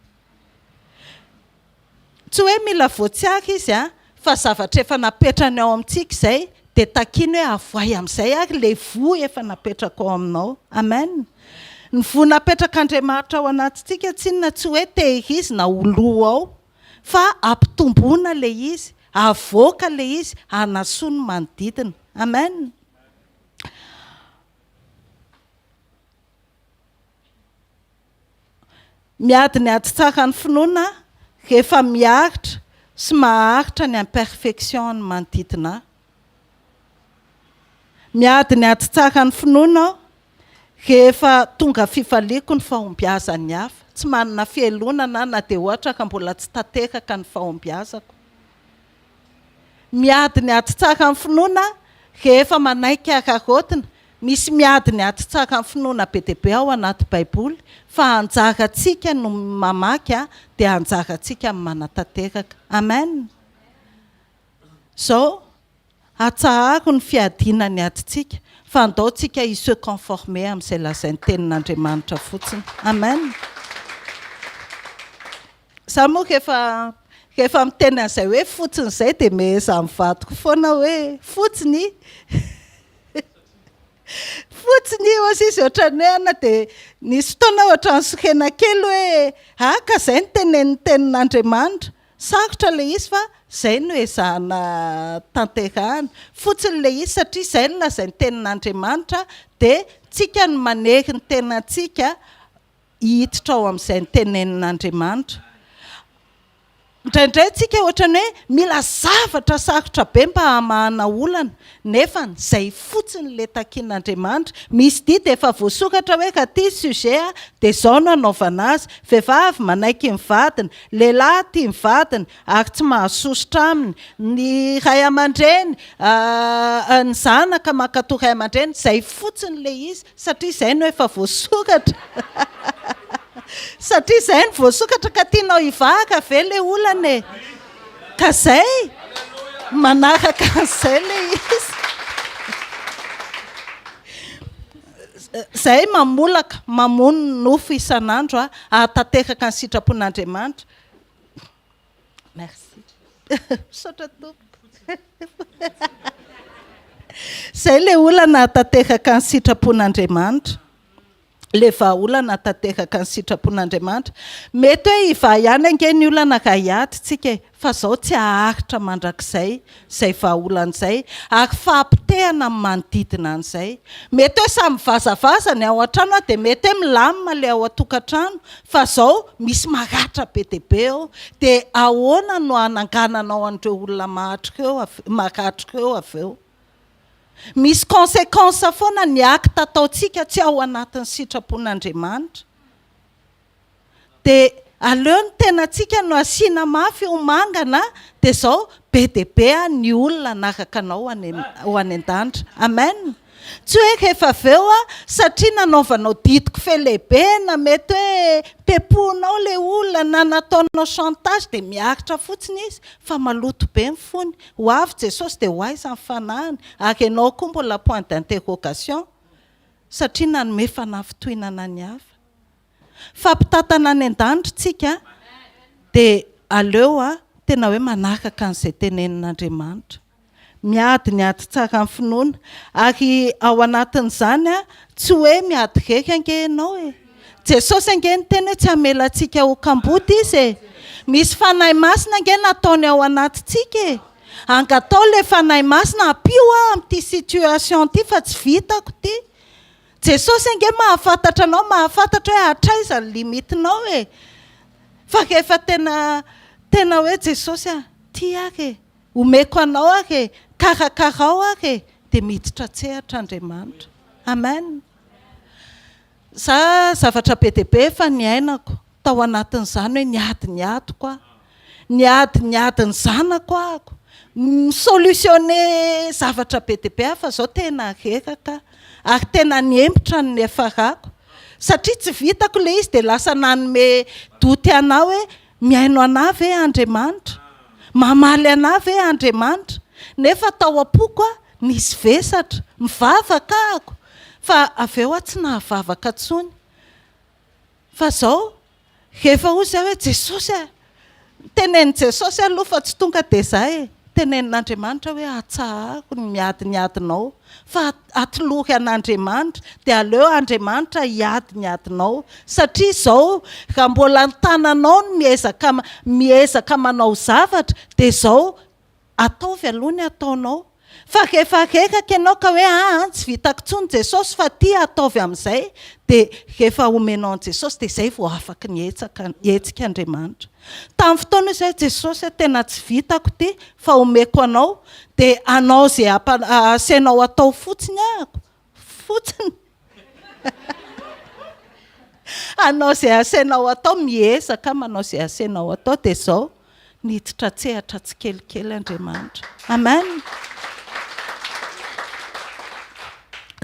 Tsy hoe mila voatsiary izy an, fa zavatra efa napetrany ao amintsika izay dia takiany hoe avoay amin'izay ary ilay voa efa napetrako ao aminao. Amen. Ny voa napetrak'Andriamanitra ao anatintsika tsinona tsy hoe tehirizina ho lo ao fa ampitomboina ilay izy, avoaka ilay izy hanasoa ny manodidina. Amen. Miady ny ady tsara ny finoana rehefa miaritra sy maharitra ny imperfection ny manodidina ahy. Miady ny ady tsara ny finoana aho rehefa tonga fifaliako ny fahombiazan'ny hafa. Tsy manana fialonana aho na dia ohatra ka mbola tsy tanteraka ny fahombiazako. Miady ny ady tsara ny finoana rehefa manaiky araraotina. Misy miady ny ady tsara ny finoana be dia be ao anaty baiboly fa anjarantsika no mamaky dia anjarantsika ny manatanteraka. Amen. Zao atsaharo ny fiadiana ny adintsika fa andao tsika hi se conformer amin'izay lazain'ny tenin'Andriamanitra fotsiny. Amen. Za moa rehefa rehefa miteny an'izay hoe fotsiny izay dia meheza amin'ny vadiko foana hoe fotsiny fotsiny hozy izy ohatran'ny hoe ana dia nisy fotoana ohatran'ny sorena kely hoe ah ka izay no tenenin'ny tenin'Andriamanitra. Sarotra ilay izy fa izay no ezahana tanterahana. Fotsiny ilay izy satria izay no lazain'ny tenin'Andriamanitra dia tsika no manery ny tenantsika hiditra ao amin'izay notenenin'Andriamanitra. Indraindray tsika ohatran'ny hoe mila zavatra sarotra be mba hamahana olana, nefa izay fotsiny ilay takian'Andriamanitra. Misy didy efa voasokatra hoe raha ity sujet dia izao no anaovana azy, vehivavy manaiky ny vadiny, lehilahy tia ny vadiny ary tsy mahasosotra aminy, ny ray aman-dreny, ny zanaka mankatò ray aman-dreny, izay fotsiny ilay izy. Satria izay no efa voasoratra. Satria izay no voasokatra ka tianao hivahaka ve ilay olana e? Ka izay, manaraka an'izay ilay izy. Izay mamolaka, mamono ny nofo isan'andro hahatanteraka ny sitrapon'Andriamanitra. Merci. Misaotra tompoko. Izay ilay olana hahatanteraka ny sitrapon'Andriamanitra. Ilay vahaolana hahatanteraka ny sitrapon'Andriamanitra. Mety hoe hivaha ihany ange ny olana raha hiady tsika e, fa izao tsy haharitra mandrakizay izay vahaolana izay, ary fahapotehana ny manodidina an'izay. Mety hoe samy mivazavaza ny ao an-trano dia mety hoe milamina ilay ao an-tokantrano, Fa zao misy maratra be dia be eo dia ahoana no hanangananao an'ireo olona mahatrika eo maratra eo avy eo? Misy consequence foana ny acte ataontsika tsy ao anatin'ny sitrapon'Andriamanitra. Dia aleo ny tenantsika no asiana mafy ho mangana dia zao be dia be ny olona hanaraka anao ho any an-danitra. Amen. Tsy hoe rehefa avy eo aho satria nanaovanao didiko fe lehibe na mety hoe pepohinao ilay olona na nataonao chantage dia miaritra fotsiny izy fa maloto be ny fony. Ho avy Jesosy dia ho aiza ny fanahiny? Ary ianao koa mbola point d'interrogation satria nanome fanafintohinana ny hafa. Fa mpitantana any an-danitra tsika dia aleo tena hoe manaraka an'izay tenenin'Andriamanitra. Miady ny ady tsara amin'ny finoana. Ary ao anatin'izany, tsy hoe miady irery ange ianao e. Jesosy ange niteny hoe tsy hamela antsika ho kamboty Izy e. Misy Fanahy Masina ange nataony ao anatintsika e. Angatao ilay Fanahy Masina, ampio aho amin'ity situation ity fa tsy vitako ity. Jesosy ange mahafantatra anao, mahafantatra hoe hatraiza ny limite-nao e. Fa rehefa tena, tena hoe Jesosy a, tia ahy e. Omeko anao ary e, karakarao ary e, dia miditra an-tsehatra Andriamanitra. Amen. Za zavatra be dia be efa niainako tao anatin'izany hoe niady ny adiko aho, niady ny adin'ny zanako ahako, mi-solutionner zavatra be dia be aho fa zao tena reraka aho ary tena niembotra ny niafarako satria tsy vitako ilay izy dia lasa nanome doute anah hoe Mihaino anah ve Andriamanitra? Mamaly anah ve Andriamanitra? Nefa tao am-poko aho nisy vesatra, mivavaka ahako, fa avy eo aho tsy nahavavaka intsony. Fa zao, rehefa hoy zay hoe Jesosy a! Tenenin'i Jesosy aloha fa tsy tonga dia izay e. Tenenin'Andriamanitra hoe atsaharo ny miady ny adinao fa atolory an'Andriamanitra dia aleo Andriamanitra hiady ny adinao satria izao raha mbola ny tananao no miezaka miezaka manao zavatra dia izao Ataovy aloha ny ataonao. Fa rehefa reraka ianao ka hoe aa tsy vitako intsony Jesosy fa ty ataovy amin'izay dia rehefa omenao an'i Jesosy dia izay vao afaky ny hetsaka hetsika Andriamanitra. Tamin'ny fotoana io izay Jesosy a tena tsy vitako ity fa omeko anao dia anao izay ampa asainao atao fotsiny ahako fotsiny. Hanao izay asainao atao, miezaka manao izay asainao atao, dia izao, niditra an-tsehatra tsikelikely Andriamanitra. Amen.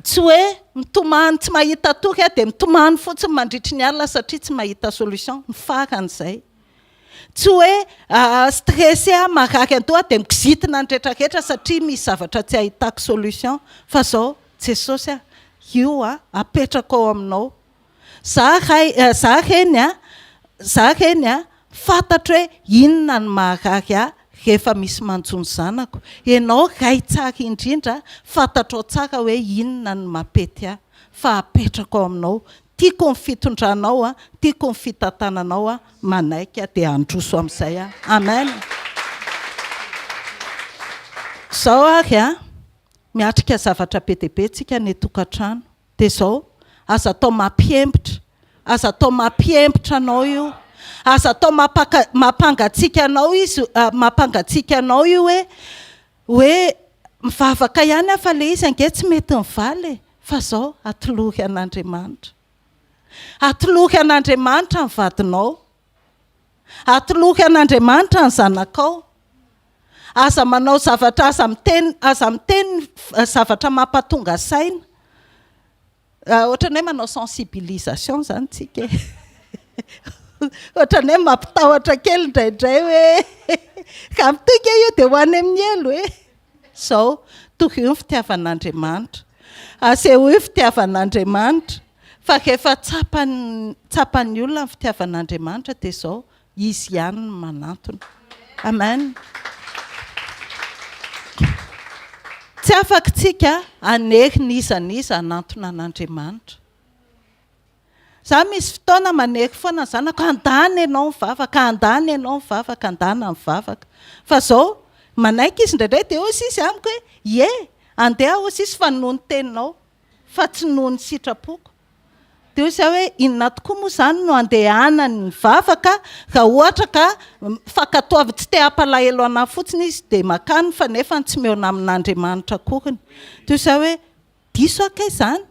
Tsy hoe mitomany tsy mahita toky aho dia mitomany fotsiny mandritry ny alina satria tsy mahita solution, ny farany izay. Tsy hoe stressé aho marary an-doha dia mikizitina ny retraretra satria misy zavatra tsy ahitako solution, fa izao, Jesosy a, io a, apetrako ao aminao. Za ray, za reny a, za reny a, fantatro hoe inona no maharary ahy rehefa misy manjo ny zanako. Ianao Ray tsara indrindra, fantatrao tsara hoe inona no mampety ahy. Fa apetrako ao aminao. Tiako ny fitondranao a, tiako ny fitantananao a, manaiky aho dia handroso amin'izay aho. Amen. Zao ary a. Miatrika zavatra be dia be tsika any an-tokantrano. Dia izao, aza atao mampiembotra, aza atao mampiembotra anao io. Aza atao mampaka, mampangatsiaka anao izy, mampangatsiaka anao io hoe, hoe mivavaka ihany aho fa ilay izy ange tsy mety mivaly e. Fa izao, atolory an'Andriamanitra. Atolory an'Andriamanitra ny vadinao. Atolory an'Andriamanitra ny zanakao. Aza manao zavatra, aza miteny, aza miteny zavatra mampatonga saina. Ohatran'ny hoe manao sensibilisation izany tsika e. Ohatran'ny hoe mampitahotra kely indraindray hoe raha mitohy io dia ho any amin'ny helo e. Izao, torio ny fitiavan'Andriamanitra. Asehoy ny fitiavan'Andriamanitra. Fa rehefa tsapan'ny tsapan'ny olona ny fitiavan'Andriamanitra dia izao, Izy ihany no manantona. Amen. Tsy afaka tsika hanery n'iza n'iza hanantona an'Andriamanitra. Za misy fotoana manery foana ny zanako, andana ianao mivavaka, andana ianao mivavaka, andana mivavaka. Fa zao, manaiky izy indraindray dia hoy sisa amiko hoe, ie, andeha hoy sisa fa noho ny teninao, fa tsy noho ny sitrapoko. Dia hoy za hoe, inona tokoa moa izany no andehanany mivavaka raha ohatra ka fankatoavy tsy te hampalahelo anah fotsiny izy dia makany fa nefany tsy mihaona amin'Andriamanitra akoriny. Dia hoy za hoe, diso aho kay izany?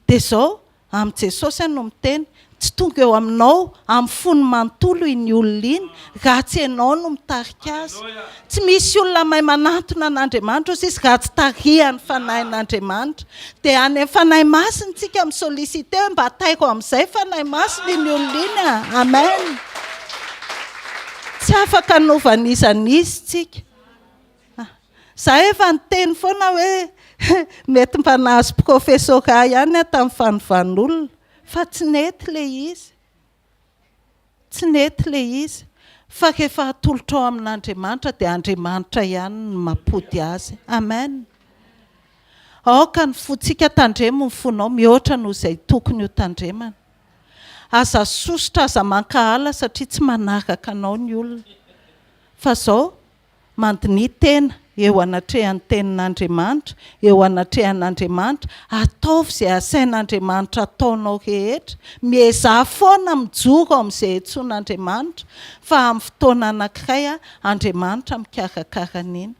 Dia izao, amin'i Jesosy aho no miteny, tsy tonga eo aminao amin'ny fony manontolo iny olona iny, raha tsy ianao no mitarika azy. Tsy misy olona mahay manantona an'Andriamanitra hozy izy, raha tsy tarihan'ny Fanahin'Andriamanitra. Dia any amin'ny Fanahy Masina isika mi-solliciter hoe mba tairo amin'izay Fanahy Masina iny olona iny a! Amen! Tsy afaka hanova an'iza n'iza isika. Za efa niteny foana hoe mety mba nahazo professorat ihany aho tamin'ny fanovan'olona fa tsy nety ilay izy. Tsy nety ilay izy. Fa rehefa atolotrao amin'Andriamanitra dia Andriamanitra ihany no mampody azy. Amen. Aoka ny fontsika tandremo ny fonao mihoatra noho izay tokony ho tandremana. Aza sosotra, aza mankahala satria tsy manaraka anao ny olona. Fa zao, Mandiniha tena eo anatrehan'ny Tenin'Andriamanitra, eo anatrehan'Andriamanitra, ataovy izay asain'Andriamanitra ataonao rehetra, miezaha foana mijoro amin'izay antsoin'Andriamanitra, fa amin'ny fotoana anankiray Andriamanitra mikarakara an'iny.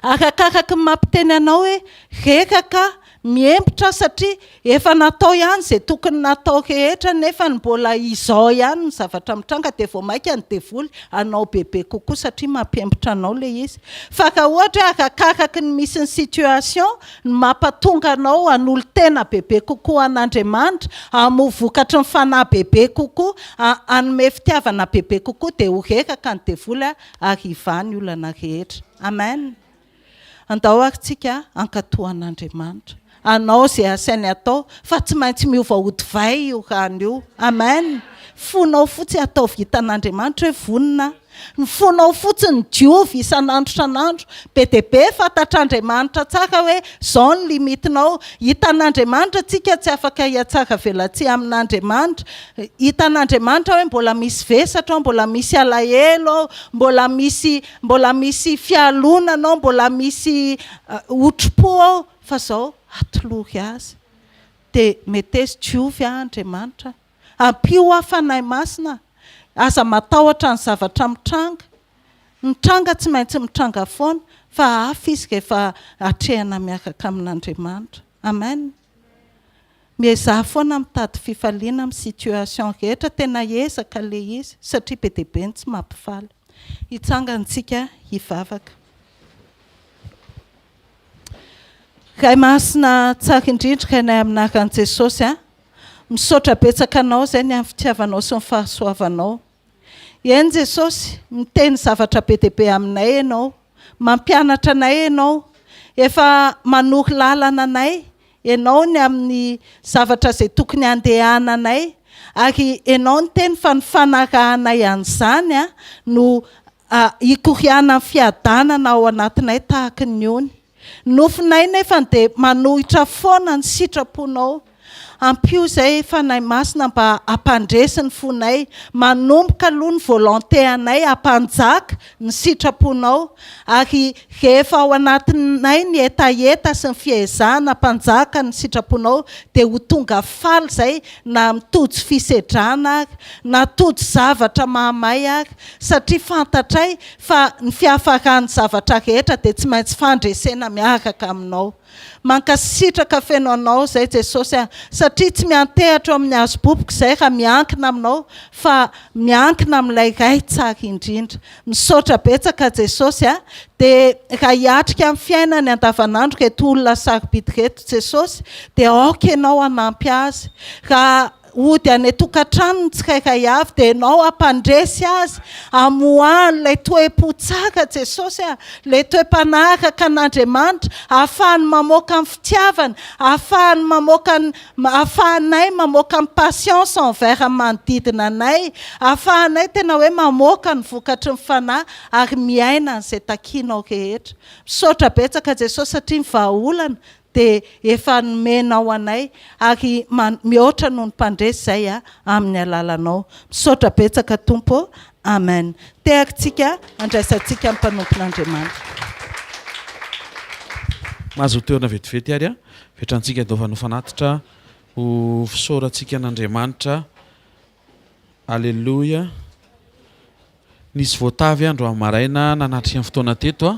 Arakaraky ny mampiteny anao hoe reraka aho, Miembotra aho satria efa natao ihany izay tokony natao rehetra nefa mbola izao ihany ny zavatra mitranga dia vao maika ny devoly hanao bebe kokoa satria mampiembotra anao ilay izy. Fa raha ohatra hoe arakaraky ny misy ny situation no mampatonga anao hanolo-tena bebe kokoa an'Andriamanitra, hamoa vokatry ny fanahy bebe kokoa, hanome fitiavana bebe kokoa dia ho reraka ny devoly ary hivaha ny olana rehetra. Amen. Andao ary tsika hankatò an'Andriamanitra. Hanao izay asainy atao, fa tsy maintsy miova ho divay io rano io. Amen! Fonao fotsiny ataovy hitan'Andriamanitra hoe vonona aho. Ny fonao fotsiny diovy isan'andro isan'andro. Be dia be fantatr'Andriamanitra tsara hoe zao ny limite-nao. Hitan'Andriamanitra tsika tsy afaka hiatsara velatsihy amin'Andriamanitra. Hitan'Andriamanitra hoe mbola misy vesatra ao, mbola misy alahelo ao, mbola misy mbola misy fialonana ao, mbola misy otri-po ao fa zao atolory azy. Dia meteza diovy aho Andriamanitra. Ampio aho Fanahy Masina, aza matahotra ny zavatra mitranga. Ny tranga tsy maintsy mitranga foana fa hafa izy rehefa atrehina miaraka amin'Andriamanitra. Amen. Miezaha foana mitady fifaliana amin'ny situation rehetra, tena ezaka le izy satria be dia be ny tsy mampifaly. Hitsangana isika hivavaka. Ray Masina tsara indrindra Rainay amin'ny anaran'i Jesosy a. Misaotra betsaka anao izay ny amin'ny fitiavanao sy ny fahasoavanao. Eny Jesosy, miteny zavatra be dia be aminay Ianao. Mampianatra anay Ianao. Efa manoro lalana anay Ianao ny amin'ny zavatra izay tokony handehananay. Ary Ianao niteny fa ny fanarahanay an'izany no hikorianan'ny fiadanana ao anatinay tahaka ny ony. Nofinay nefany dia manohitra foana ny sitraponao. Ampio izay Fanahy Masina mba hampandresy ny fonay, manomboka aloha ny volonté anay hampanjaka ny sitraponao, ary rehefa ao anatinay ny hetaheta sy ny fiezahana hampanjaka ny sitraponao dia ho tonga faly izay na mitojo fisedrana ary, na tojo zavatra mahamay ary, satria fantatray fa ny fiafaran'ny zavatra rehetra dia tsy maintsy fandresena miaraka aminao. Mankasitraka feno anao izay Jesosy a, satria tsy miantehatra eo amin'ny hazo boboka izay raha miankina aminao fa miankina amin'ilay Ray tsara indrindra. Misaotra betsaka Jesosy a, dia raha hiatrika ny fiainany andavanandro ireto olona sarobidy ireto Jesosy dia aoka ianao hanampy azy. Raha Hody any an-tokantrano ny tsirairay avy dia ianao hampandresy azy hamoahany ilay toe-po tsara Jesosy a, ilay toe-panahy araka an'Andriamanitra, ahafahany mamoaka ny fitiavany, ahafahany mamoaka ny, ahafahanay mamoaka ny patience envers ny manodidina anay, ahafahanay tena hoe mamoaka ny vokatry ny fanahy ary miaina an'izay takianao rehetra. Misaotra betsaka Jesosy satria ny vahaolana dia efa nomenao anay ary mihoatra noho ny mpandresy izay amin'ny alalanao. Misaotra betsaka Tompo ô. Amen. Tehakintsika andraisantsika ny mpanompon'Andriamanitra. Mahazo toerana vetivety ary vetrantsika anaovana fanatitra ho fisaorantsika an'Andriamanitra. Aleloia. Nisy voatavy androany maraina nanatrika ny fotoana teto a.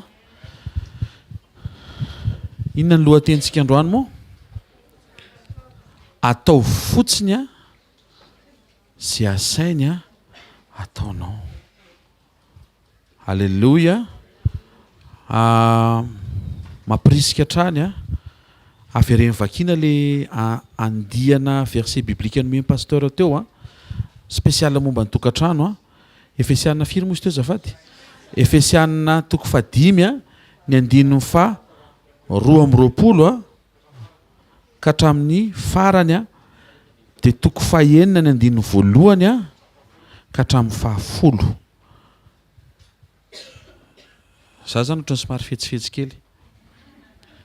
Inona ny lohatenintsika androany moa? Ataovy fotsiny a ze asainy a ataonao. Aleloia. Mampirisika hatrany a. Avereno vakiana le andiana verset biblique nomen'i pasteur teo a. Spécial momba ny tokantrano a. Efesiana firy moa izy teo azafady? Efesiana toko fahadimy a, ny andininy faha 22 a ka hatramin'ny farany a, dia toko fahenina ny andininy voalohany a ka hatramin'ny fahafolo. Za zany ohatran'ny somary fetsifetsy kely.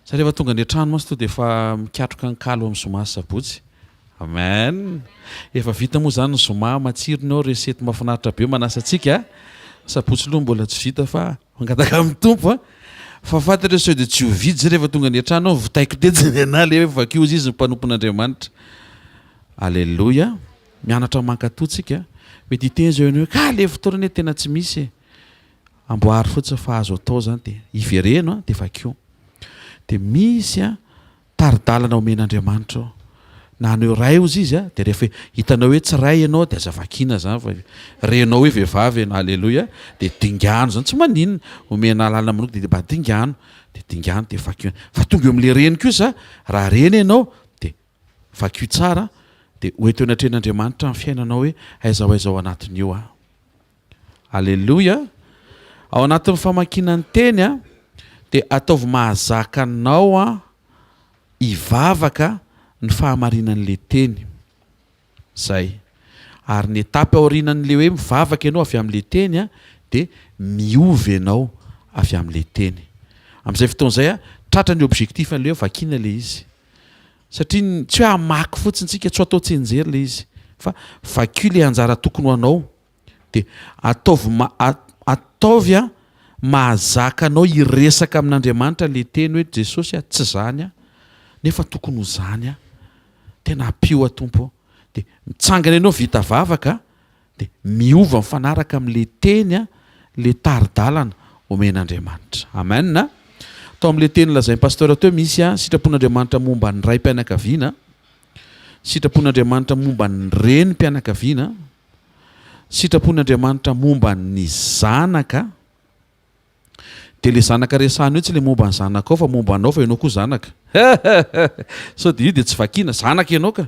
Za rehefa tonga any an-trano mantsy to dia efa mikatroka ny kalo amin'ny zoma sy sabotsy. Amen. Efa vita moa zany ny zoma, matsiro ny ao, recette mahafinaritra be manasa antsika. Sabotsy aloha mbola tsy vita fa mangataka amin'ny Tompo a. Fa fantatra sao dia tsy ho vita zay rehefa tonga any an-trano aho, vitaiko tetsy ny anah le hoe vakio izy ny mpanompon'Andriamanitra. Aleloia. Mianatra mankatò tsika. Mety hiteny zao ianao hoe ka le fotoana anie tena tsy misy e. Amboary fotsiny fa azo atao zany dia ivereno a dia vakio. Dia misy a tari-dalana omen'Andriamanitra ao. Na any hoe ray ozy izy a dia rehefa hitanao hoe tsy ray ianao dia aza vakiana zany fa renao hoe vehivavy ianao aleloia dia dingano zany tsy maninona omena lalana manokana dia mba dingano dia dingano dia vakio fa tonga eo amin'ilay reny kosa raha reny ianao dia Vakio tsara dia ho ento eo anatrehan'Andriamanitra ny fiainanao hoe aiza ho aiza ao anatin'io aho. Aleloia! Ao anatin'ny famakiana ny teny dia ataovy mahazaka anao hivavaka ny fahamarinan'ilay teny. Zay. Ary ny étape aorianan'le hoe mivavaka ianao avy amin'le teny a, dia miova ianao avy amin'le teny. Amin'izay fotoana izay a, tratra ny objectif an'le hoe vakiana le izy. Satria tsy hoe hamaky fotsiny tsika, tsy ho atao tsianjery le izy fa vakio le anjara tokony ho anao de ataovy ma- ataovy a mahazaka anao hiresaka amin'Andriamanitra le teny hoe Jesosy a tsy zany aho nefa tokony ho zany aho, tena ampio aho Tompo ô, de mitsangana ianao vita vavaka Dia miova mifanaraka amin'ilay teny ilay tari-dalana omen'Andriamanitra. Amen a! Tao amin'ilay teny lazain'i Pasteur teo misy sitrapon'Andriamanitra momba ny raim-pianakaviana, sitrapon'Andriamanitra momba ny renim-pianakaviana, sitrapon'Andriamanitra momba ny zanaka. Dia le zanaka resahina io tsy le momba ny zanakao fa momba anao fa ianao koa zanaka. Sao dia io dia tsy vakiana, zanaka ianao ka.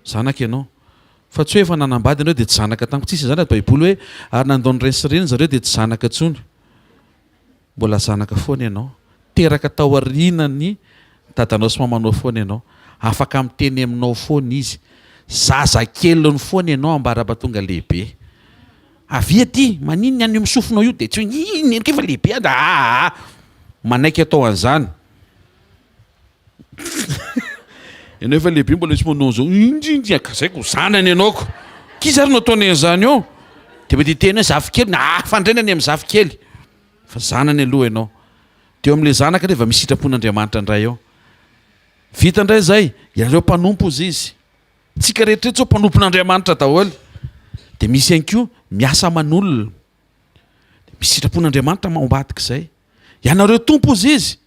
Zanaka ianao. Fa tsy hoe efa nanambady ianao dia tsy zanaka tamiko. Tsisy an'izany ato baiboly hoe ary nandao ny rainy sy reniny zareo dia tsy zanaka intsony. Mbola zanaka foana ianao. Teraka tao aorianan'ny dadanao sy mamanao foana ianao. Afaka miteny aminao foana izy. Zazakeliny foana ianao ambara-pahatonga lehibe. Avia aty, maninona ny any amin'ny sofinao io dia tsy hoe ii neniko efa lehibe aho aa manaiky atao an'izany. Ianao efa lehibe mbola misy manao an'izao indrindra ka zay ko zanany ianao ko. K'iza ary no ataony an'izany eo? Dia mety hiteny hoe zafikely, hafa indray ny any amin'ny zafikely. Fa zanany aloha ianao. Dia eo amin'ilay zanaka nefa misy sitrapon'Andriamanitra indray eo. Vita indray izay, ianareo mpanompo hozy izy. Tsika rehetra eto zao mpanompon'Andriamanitra daholo. Dia misy ihany koa miasa aman'olona. Dia misy sitrapon'Andriamanitra ao ambadik'izay. Ianareo Tompo hozy izy.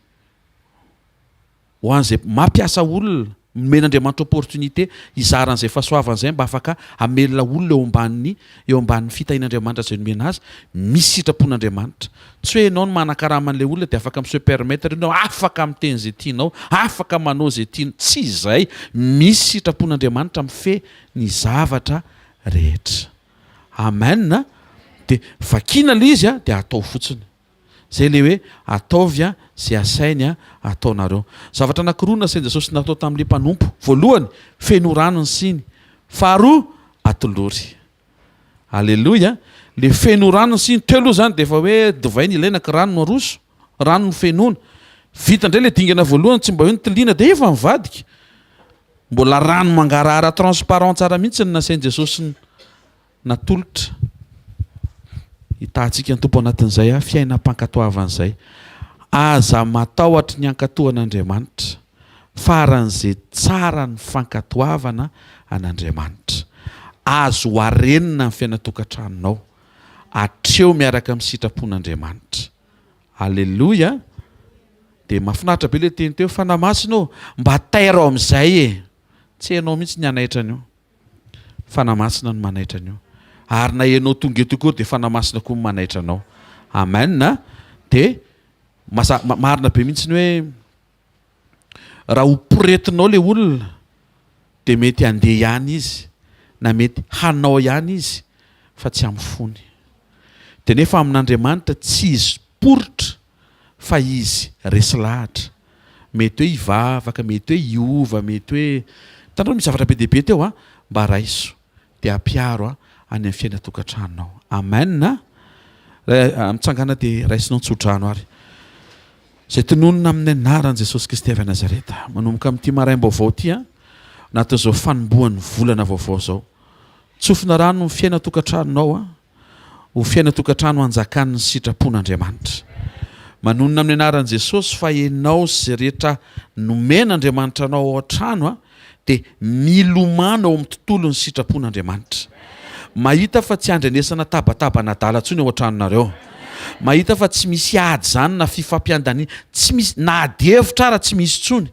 Ho an'izay mampiasa olona, nomen'Andriamanitra opportunité hizara an'izay fahasoavana izay mba afaka hamelona olona eo ambanin'ny eo ambanin'ny fitahian'Andriamanitra izay nomena azy, misy sitrapon'Andriamanitra. Tsy hoe ianao no manakarama an'ilay olona dia afaka mi-se permettre ianao, afaka miteny izay tianao, afaka manao izay tianao, tsy izay, misy sitrapon'Andriamanitra mifehy ny zavatra rehetra. Amen a! Dia vakiana ilay izy a, dia atao fotsiny. Izay ilay hoe ataovy izay asainy ataonareo. Zavatra anankiroa nasain'i Jesosy natao tamin'ilay mpanompo. Voalohany, feno rano ny siny. Faharoa, atolory. Aleloia! Le feno rano ny siny, teo aloha zany dia efa hoe divay no ilaina ka rano no aroso, rano no fenoina. Vita indray le dingana voalohany tsy mba hoe nitiliana dia efa nivadika. Mbola rano mangarahara transparent tsara mihitsy no nasain'i Jesosy natolotra. Hitahantsika ny Tompo anatin'izay fiainam-pankatoavana izay. Aza matahotra ny hankatoa an'Andriamanitra. Faran'izay tsara ny fankatoavana an'Andriamanitra. Azo harenina ny fiainan-tokantranonao. Atreho miaraka amin'ny sitrapon'Andriamanitra. Aleloia! Dia mahafinaritra be ilay teny teo, Fanahy Masina ô, mba tairo amin'izay e! Tsy hainao mihitsy ny hanaitra an'io. Fanahy Masina no manaitra an'io. Ary na ianao tonga eto koa dia Fanahy Masina koa no manaitra anao. Amen! Dia maza- marina be mihitsy ny hoe Raha ho poretinao ilay olona dia mety handeha ihany izy na mety hanao ihany izy fa tsy amin'ny fony. Dia nefa amin'Andriamanitra tsy izy poritra fa izy resy lahatra. Mety hoe hivavaka, mety hoe hiova, mety hoe, hitanareo misy zavatra be dia be teo an, mba raiso dia ampiharo any amin'ny fiainan-tokantranonao. Amen a! Mitsangàna dia raisinao ny tsodrano ary. Izay tononina amin'ny anaran'i Jesosy Kristy avy Nazareta. Manomboka amin'ity maraim-baovao ity, anatin'izao fanombohan'ny volana vaovao izao. Tsofina rano ny fiainan-tokantranonao, ho fiainan-tokantrano hanjakan'ny sitrapon'Andriamanitra. Manonona amin'ny anaran'i Jesosy fa ianao sy izay rehetra nomen'Andriamanitra anao ao an-trano dia milomano ao amin'ny tontolon'ny sitrapon'Andriamanitra. Mahita fa tsy andrenesana tabataban'adala intsony ao an-tranonareo. Mahita fa tsy misy ady izany na fifampiandaniana, tsy misy, na ady hevitra ara tsy misy intsony.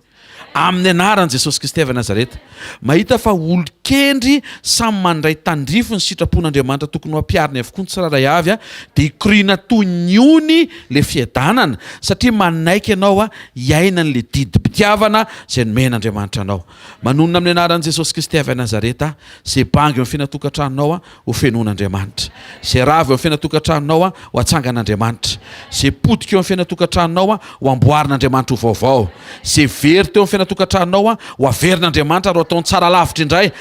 Amin'ny anaran'i Jesosy Kristy avy Nazareta. Mahita fa olon-kendry samy mandray tandrify ny sitrapon'Andriamanitra tokony ho ampihariny avokoa ny tsirairay avy, dia hikoriana toy ny ony ilay fiadanana, satria manaiky ianao hiaina an'ilay didim-pitiavana izay nomen'Andriamanitra anao. Manonona amin'ny anaran'i Jesosy Kristy avy any Nazareta, izay bango eo amin'ny fiainan-tokantranonao ho fenoin'Andriamanitra. Izay rava eo amin'ny fiainan-tokantranonao ho atsangan'Andriamanitra. Izay potika eo amin'ny fiainan-tokantranonao ho amboarin'Andriamanitra ho vaovao. Izay very teo amin'ny fiainan-tokantranonao ho averin'Andriamanitra ary ho ataony tsara lavitra indray.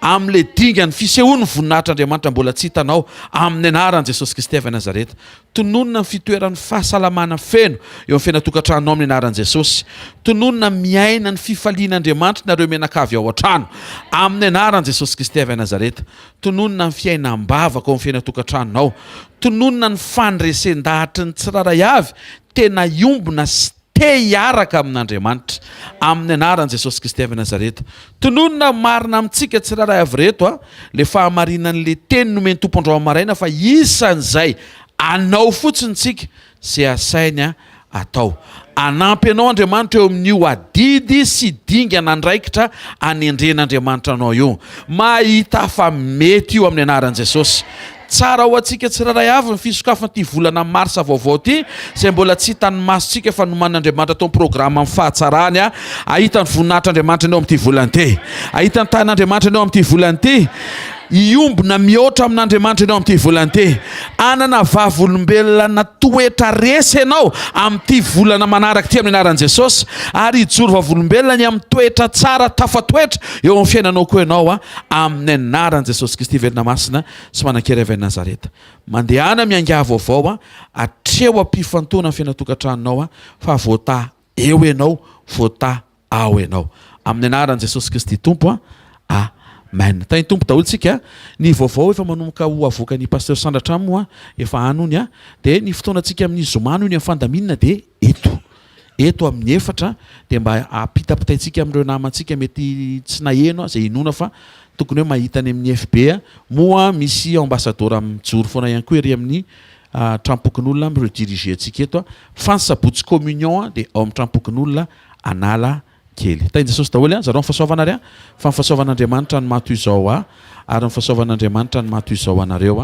amin'ilay dingan'ny fisehoan'ny voninahitr'Andriamanitra mbola tsy hitanao, amin'ny anaran'i Jesosy Kristy avy any Nazareta. Tononina ny fitoeran'ny fahasalamana feno eo amin'ny fiainan-tokantranonao amin'ny anaran'i Jesosy. Tononina miaina ny fifalian'Andriamanitra nareo mianakavy ao an-trano amin'ny anaran'i Jesosy Kristy avy any Nazareta. Tononina ny fiainam-bavaka ao amin'ny fiainan-tokantranonao. Tononina ny fandresen-dahatry ny tsirairay avy tena hiombona sy te hiaraka amin'Andriamanitra. Amin'ny anaran'i Jesosy Kristy avy Nazareta. Tononina marina amintsika tsirairay avy ireto a, le fahamarinan'le teny nomen'ny Tompo androany maraina fa isan'izay anao fotsiny tsika ze asainy atao. Hanampy anao Andriamanitra eo amin'io adidy sy dingana andraikitra anendren'Andriamanitra anao io. Mahita fa mety io amin'ny anaran'i Jesosy. Tsara ho antsika tsirairay avy ny fisokafan'ity volana marsa vaovao ity, izay mbola tsy hitan'ny masontsika fa nomanin'Andriamanitra atao programa amin'ny fahatsarany. Hahita ny voninahitr'Andriamanitra ianao amin'ity volana ity. Hahita ny tahin'Andriamanitra ianao amin'ity volana ity. Hiombona mihoatra amin'Andriamanitra ianao amin'ity volana ity. Hanana vavolombelona toetra resy ianao amin'ity volana manaraka ity amin'ny anaran'i Jesosy, ary hijoro vavolombelona ny amin'ny toetra tsara tafatoetra eo amin'ny fiainanao koa ianao amin'ny anaran'i Jesosy Kristy velona masina sy manan-kery avy any Nazareta. Mandehana miaingà vaovao hatreo am-pifantohana ny fiainan-tokantranonao fa voatahy eo ianao, voatahy ao ianao. Amin'ny anaran'i Jesosy Kristy Tompo a. Amen. Tahin'ny Tompo daholo tsika. Ny vaovao efa manomboka ho avoakan'i Pasteur Sandratra moa efa any hono a. Dia ny fotoanantsika amin'ny zoma noho ny amin'ny fandaminana dia eto. Eto amin'ny 4 dia mba ampitapitaintsika amin'ireo namantsika mety tsy naheno izay inoana fa tokony hoe mahita any amin'ny FB moa misy ambassador mijoro foana ihany koa ery amin'ny tranompokonolona mi-rediriger antsika eto fa ny sabotsy communion dia ao amin'ny tranompokonolona Analakely. Tahin'i Jesosy daholo an, zarao ny fahasoavana ary an, fa ny fahasoavan'Andriamanitra no maha toy izao ahy ary ny fahasoavan'Andriamanitra no maha toy izao anareo an.